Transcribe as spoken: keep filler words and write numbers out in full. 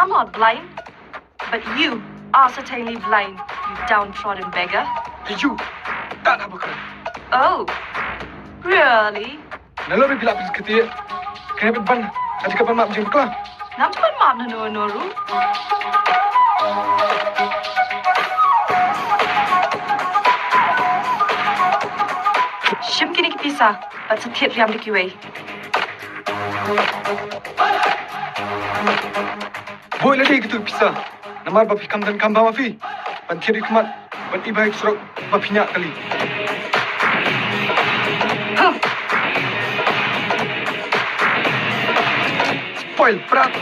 I'm not blind, but you are certainly blind, you downtrodden beggar. Hey, you, that hypocrite. Oh, really? Nalor ba phi lah phi kti, kane ban, adi ka ban map jingkla. Ngam ju ban map na no no ruh. Shim kine ki pisa, bad sa thied riam da kiwei. Boi lade kitu pisa. Namar ba phi kam don kam ba ma phi. Ban thied ri khmat, ban i bha ïa ki surok ba phi ñiah kali. Huh. Spoil brat.